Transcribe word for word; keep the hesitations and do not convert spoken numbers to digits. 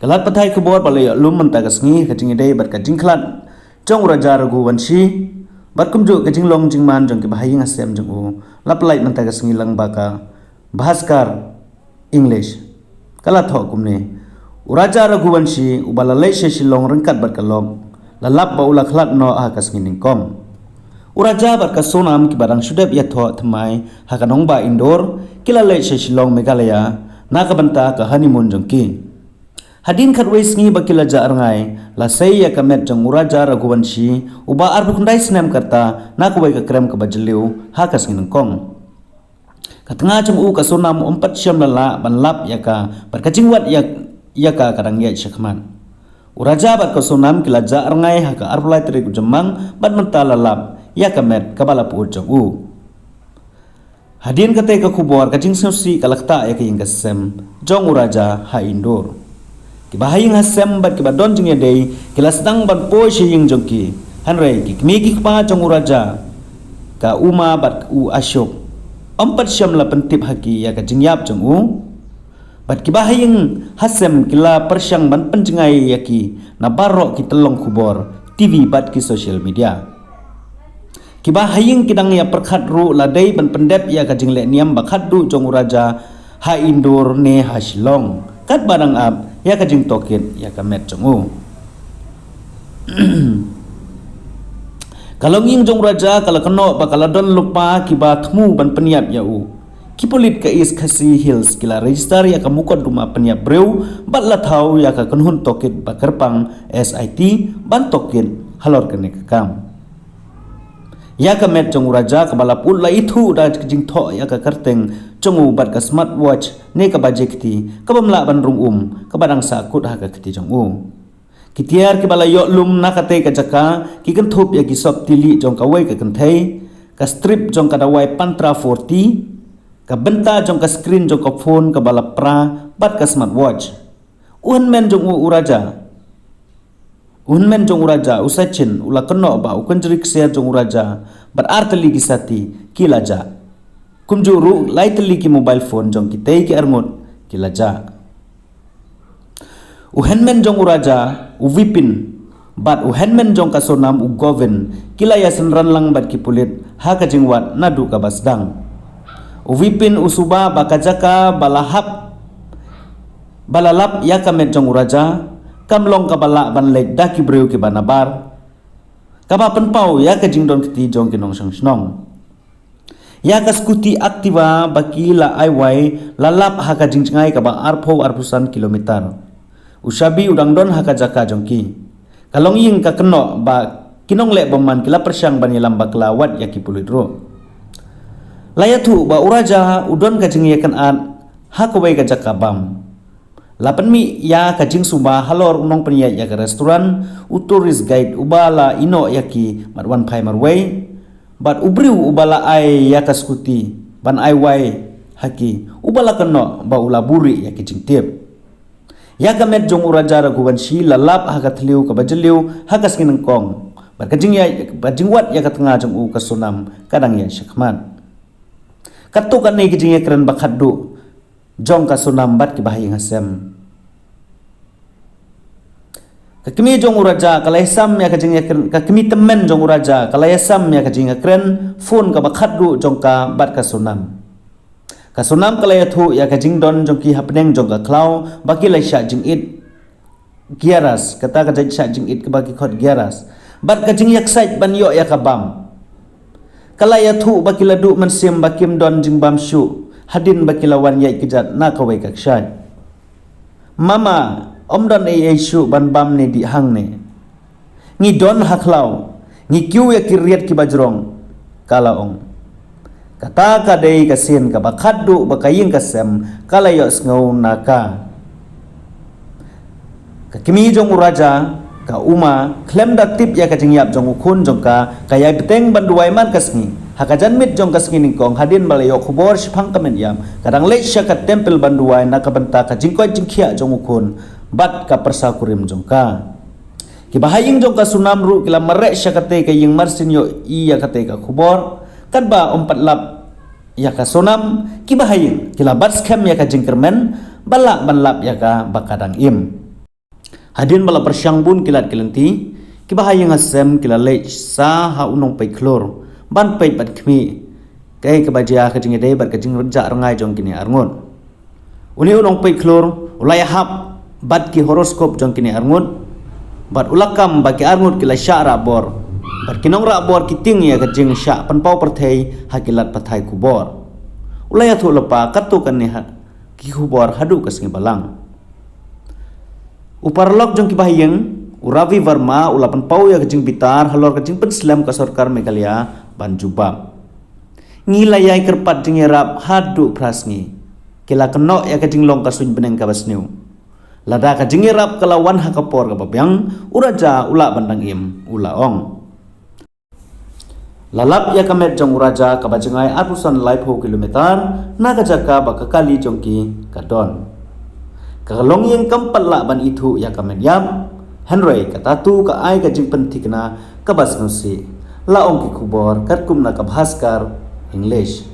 Ka lad pathai khubor ba la ïoh lum mynta ka sngi ka jingïadei bad ka jingkhlad jong u Raja Raghuvanshi bad kumjuh ka jinglong jingman jong ki bahaïing hasem jong u la pynlait mynta ka sngi lyngba ka Bhaskar English. Ka la thoh kumne: U Raja Raghuvanshi uba la leit sha Shillong ryngkat bad ka lok la lap ba u la khlad noh ha ka sngi nyngkong. U Raja bad ka Sonam kiba dang shu dep ïathoh thymmai ha ka nongbah Indore ki la leit sha Shillong, Meghalaya na ka bynta ka honeymoon jong ki. Hadien khatwei sngi ba ki la jah rngai, la sei ïa ka met jong u Raja Raghuvanshi uba arphew khyndai snem ka rta na kawei ka krem kaba jylliew ha ka sngi nyngkong. Ka tnga jong u ka Sonam ym pat shym la lah ban lap ïa ka bad ka jingwad ïa, ïa ka ka dang ïaid shakhmat. U Raja bad ka Sonam ki la jah rngai ha ka arphew lai tarik u Jymmang bad mynta la lap ïa ka met kaba la pyut jong u. Hadien katei ka khubor ka jingsngewsih ka la ktah ïa ka ïing ka sem jong u Raja ha Indore. Ki bahaïing hasem bad kiba don jingïadei ki la sdang ban poi sha ïing jong ki. Hynrei ki kmie ki kpa jong u Raja, ka Uma bad u Ashok, ym pat shym la pyntip ha ki ïa ka jingïap jong u. Bad ki bahaïing hasem ki la pyrshang ban pynjngai ïa ki na baroh ki tyllong khubor, T V bad ki social media. Ki bahaïing ki dang ïa pyrkhat ruh la dei ban pyndep ïa ka jingleh niam ba khatduh jong u Raja ha Indore ne ha Shillong katba dang ap ïa ka jingtohkit ïa ka met jong u. Ka longïing jong u Raja ka la kynnoh ba ka la don lypa kiba thmu ban pynïap ïa u. Ki pulit ka East Khasi Hills ki la register ïa ka mukotduma pynïap briew bad la thaw ïa ka kynhun tohkit ba kyrpang, S I T, ban tohkit halor kane ka kam. Ïa ka met jong u Raja kaba la pyut la ithuh da ka jingthoh ïa ka kyrteng jong u bad ka smartwatch ne ka baje kti kabym lah ban rung um kaba dang sahkut ha ka kti jong u. Ki tiar kiba la ïoh lum na katei ka jaka ki kynthup ïa ki sop tylli jong kawei ka kynthei, ka strip jong ka dawai Pantra forty, ka bynta jong ka screen jong ka phone kaba la pra bad ka smartwatch. U hynmen jong u, u Raja, u hynmen jong u Raja, u Sachin, u la kynnoh ba u kynjri ksiar jong u Raja bad ar tylli ki sati ki la jah. Kumjuh ruh lai tylli ki mobile phone jong kitei ki arngut ki la jah. U hynmen jong u Raja, u Vipin, bad u hynmen jong ka Sonam, u Govin, ki la ïasynran lang bad ki pulit ha ka jingwad naduh kaba sdang. U Vipin u suba ba ka jaka ba la hap, ba la lap ïa ka met jong u Raja kam long kaba lah ban leit da ki briew kiba nabar, kaba pynpaw ïa ka jingdon kti jong ki nongshong shnong. Ïa ka scooty Activa ba ki la ai wai la lap ha ka jingjngai kaba arphew, arphew san kilometer. U shabi u dang don ha ka jaka jong ki. Ka longïing ka kynnoh ba ki nongleh bymman ki la pyrshang ban ïalam bakla wat ïa ki pulit ruh. La ïathuh ba u Raja u don ka jingïakynad ha kawei ka jaka bam. La pynmih ïa ka jingsuba halor u nongpynïaid ïa ka restaurant, u tourist guide uba la ïehnoh ïa ki mat wan phai marwei, bad u briew uba la ai ïa ka scooty ban ai wai ha ki, uba la kynnoh ba u la buhrieh ïa ki jingtip. Ïa ka met jong u Raja Raghuvanshi la lap ha ka thliew kaba jylliew ha ka sngi nyngkong, bad ka jingïaid, ka jingwad ïa ka tnga jong u ka Sonam ka dang ïaid shakhmat. Katto katne ki jingïakren ba khatduh jong ka Sonam bad ki bahaïing hasem. Ka kmie jong u Raja ka la ïasam ïa ka jingïakren, ka kmie tymmen jong u Raja ka la ïasam ïa ka jingïakren phone kaba khatduh jong ka bad ka Sonam. Ka Sonam ka la ïathuh ïa ka jingdon jong ki hapdeng jong ka khlaw ba ki la shah jingit, Gyaras, kata ka jait shah jingit kaba ki khot Gyaras. Bad ka jingïaksaid ban ïoh ïa ka bam. Ka la ïathuh ba ki la duh mynsiem ba kim don jingbam shuh hadien ba ki la wan ïaid kjat na kawei ka kshaid. Mama, ym don ei ei shuh ban bam ne dih hangne. Ngi don ha khlaw, ngi kiew ïa ki riat kiba jrong, ka la ong. Kata ka dei ka sien kaba khatduh ba ka ïing ka sem ka la ïohsngew na ka. Ka kmie jong u Raja, ka Uma, khlem da tip ïa ka jingïap jong u khun jong ka, ka ïai bteng ban duwai man ka sngi. Ha ka janmiet jong ka sngi nyngkong hadien ba la ïoh khubor shaphang ka met ïap, ka dang leit sha ka temple ban duwai na ka bynta ka jingkoit jingkhiah jong u khun bad ka pyrsa kurim jong ka. Ki bahaïing jong ka Sonam ruh ki la mareh sha katei ka ïing mar syn ïohi ïa katei ka khubor. Katba ym pat lap ïa ka Sonam, ki bahaïing ki la bat skhem ïa ka jingkyrmen ba lah ban lap ïa ka ba ka dang im. Hadien ba la pyrshang bun ki lad ki lynti, kiba ha ïing ha sem ki la leit sa ha u nongpeit khlur ban peit bad khmih kaei kaba jia, ka jingïadei bad ka jingrjah rngai jong kine arngut. Une u nongpeit khlur u la ïahap bad ki horoscope jong kine arngut, bad u la kam ba ki arngut ki la shah rah bor, bad ki nongrah bor ki tieng ïa ka jingshah pynpaw pyrthei ha ki lad pathai khubor. U la ïathuh lypa katto katne ha ki khubor haduh ka sngi Balang. U paralok jong kiba ha ïing, u Ravi Verma, u la pynpaw ïa ka jingbitar halor ka jingpynslem ka sorkar Meghalaya ban jubab. Ngi la ïai kyrpad jingïarap haduh phra sngi. Ki la kynnoh ïa ka jinglong ka suiñ bneng kaba sniew. Lada ka jingïarap ka la wan ha ka por kaba biang, u Raja u lah ban dang im, u la ong. La lap ïa ka met jong u Raja kaba jngai arphew san laiphew kilometer na ka jaka ba ka kali jong ki ka don. Ka longïing kam pat lah ban ithuh ïa ka met ïap, hynrei ka tattoo ka ai ka jingpynthikna kaba sngewsih, la ong ki khubor katkum na ka Bhaskar English.